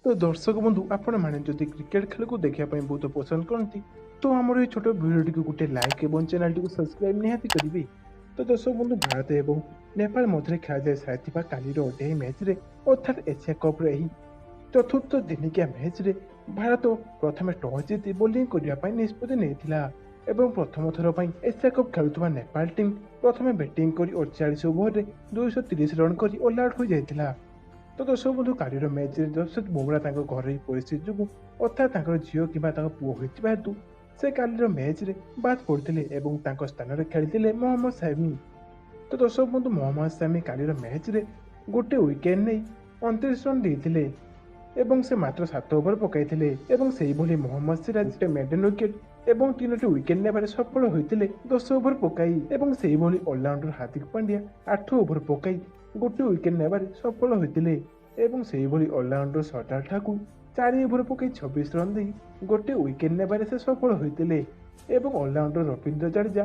ତ ଦର୍ଶକ ବନ୍ଧୁ, ଆପଣମାନେ ଯଦି କ୍ରିକେଟ ଖେଳକୁ ଦେଖିବା ପାଇଁ ବହୁତ ପସନ୍ଦ କରନ୍ତି, ତ ଆମର ଏହି ଛୋଟ ଭିଡ଼ିଓଟିକୁ ଗୋଟେ ଲାଇକ୍ ଏବଂ ଚ୍ୟାନେଲଟିକୁ ସବସ୍କ୍ରାଇବ୍ ନିହାତି କରିବେ। ତ ଦର୍ଶକ ବନ୍ଧୁ, ଭାରତ ଏବଂ ନେପାଳ ମଧ୍ୟରେ ଖେଳାଯାଇ ସାରିଥିବା କାଲିର ଓଡିଆଇ ମ୍ୟାଚ୍ରେ, ଅର୍ଥାତ୍ ଏସିଆ କପ୍ର ଏହି ଚତୁର୍ଥ ଦିନିକିଆ ମ୍ୟାଚ୍ରେ ଭାରତ ପ୍ରଥମେ ଟସ୍ ଜିତି ବୋଲିଂ କରିବା ପାଇଁ ନିଷ୍ପତ୍ତି ନେଇଥିଲା ଏବଂ ପ୍ରଥମ ଥର ପାଇଁ ଏସିଆ କପ୍ ଖେଳୁଥିବା ନେପାଳ ଟିମ୍ ପ୍ରଥମେ ବ୍ୟାଟିଂ କରି 48 ଓଭରରେ 230 ରନ୍ କରି ଅଲ୍ ଆଉଟ୍ ହୋଇଯାଇଥିଲା। ତ ଦର୍ଶକ ବନ୍ଧୁ, କାଲିର ମ୍ୟାଚ୍ରେ ଯଶପ୍ରୀତ ବୁମରା ତାଙ୍କ ଘରୋଇ ପରିସ୍ଥିତି ଯୋଗୁଁ, ଅର୍ଥାତ୍ ତାଙ୍କର ଝିଅ କିମ୍ବା ତାଙ୍କ ପୁଅ ହୋଇଥିବା ହେତୁ ସେ କାଲିର ମ୍ୟାଚ୍ରେ ବାଦ୍ ପଡ଼ିଥିଲେ ଏବଂ ତାଙ୍କ ସ୍ଥାନରେ ଖେଳିଥିଲେ ମହମ୍ମଦ ସାମି। ତ ଦର୍ଶକ ବନ୍ଧୁ, ମହମ୍ମଦ ସାମି କାଲିର ମ୍ୟାଚ୍ରେ ଗୋଟେ ୱିକେଟ୍ ନେଇ 29 ରନ୍ ଦେଇଥିଲେ ଏବଂ ସେ ମାତ୍ର 7 ଓଭର ପକାଇଥିଲେ। ଏବଂ ସେଇଭଳି ମହମ୍ମଦ ସିରାଜ ଗୋଟେ ମେଡେନ୍ ୱିକେଟ୍ ଏବଂ 3ଟି ୱିକେଟ୍ ନେବାରେ ସଫଳ ହୋଇଥିଲେ 10 ଓଭର ପକାଇ। ଏବଂ ସେଇଭଳି ଅଲରାଉଣ୍ଡର ହାର୍ଦ୍ଦିକ ପାଣ୍ଡ୍ୟା 8 ଓଭର ପକାଇ ଗୋଟେ ୱିକେଟ୍ ନେବାରେ ସଫଳ ହୋଇଥିଲେ। ଏବଂ ସେଇଭଳି ଅଲରାଉଣ୍ଡର ସର୍ଦାର ଠାକୁର 4 ଓଭର ପକାଇ 26 ରନ୍ ଦେଇ ଗୋଟେ ୱିକେଟ୍ ନେବାରେ ସେ ସଫଳ ହୋଇଥିଲେ। ଏବଂ allrounder Ravindra Jadeja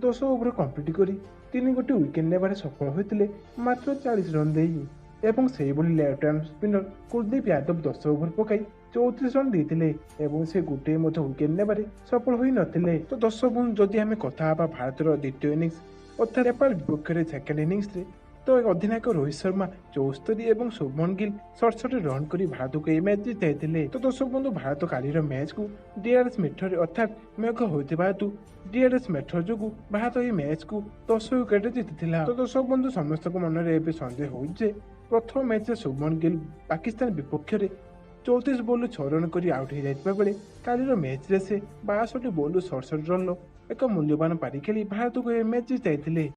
10 over complete କରି 3 ଗୋଟି ୱିକେଟ୍ ନେବାରେ ସଫଳ ହୋଇଥିଲେ ମାତ୍ର 40 ରନ୍ ଦେଇ। ଏବଂ ସେଇଭଳି left arm spinner Kuldeep Yadav 10 over ପକାଇ 34 ରନ୍ ଦେଇଥିଲେ ଏବଂ ସେ ଗୋଟିଏ ମଧ୍ୟ ୱିକେଟ୍ ନେବାରେ ସଫଳ ହୋଇନଥିଲେ। ତ ଦର୍ଶକ ବନ୍ଧୁ, ଯଦି ଆମେ କଥା ହେବା ଭାରତର ଦ୍ୱିତୀୟ ଇନିଂସ, ଅର୍ଥାତ୍ ନେପାଳ ବିପକ୍ଷରେ ସେକେଣ୍ଡ ଇନିଂସରେ, ତ ଅଧିନାୟକ ରୋହିତ ଶର୍ମା 74 ଏବଂ ଶୁଭମନ ଗିଲ୍ 67 ରନ୍ କରି ଭାରତକୁ ଏହି ମ୍ୟାଚ୍ ଜିତାଇଥିଲେ। ତ ଦର୍ଶକ ବନ୍ଧୁ, ଭାରତ କାଲିର ମ୍ୟାଚ୍କୁ ଡିଆର୍ଏସ୍ ମେଥଡରେ, ଅର୍ଥାତ୍ ମେଘ ହୋଇଥିବା ହେତୁ ଡିଆର୍ଏସ୍ ମେଥଡ ଯୋଗୁଁ ଭାରତ ଏହି ମ୍ୟାଚ୍କୁ 10 ୱିକେଟରେ ଜିତିଥିଲା। ତ ଦର୍ଶକ ବନ୍ଧୁ, ସମସ୍ତଙ୍କ ମନରେ ଏବେ ସନ୍ଦେହ ହେଉଛି ଯେ ପ୍ରଥମ ମ୍ୟାଚ୍ରେ ଶୁଭମନ ଗିଲ୍ ପାକିସ୍ତାନ ବିପକ୍ଷରେ 34 ବଲରୁ 6 ରନ୍ କରି ଆଉଟ୍ ହୋଇଯାଇଥିବା ବେଳେ କାଲିର ମ୍ୟାଚ୍ରେ ସେ 62 ବଲରୁ 67 ରନ୍ର ଏକ ମୂଲ୍ୟବାନ ପାରି ଖେଳି ଭାରତକୁ ଏହି ମ୍ୟାଚ୍ ଜିତାଇଥିଲେ।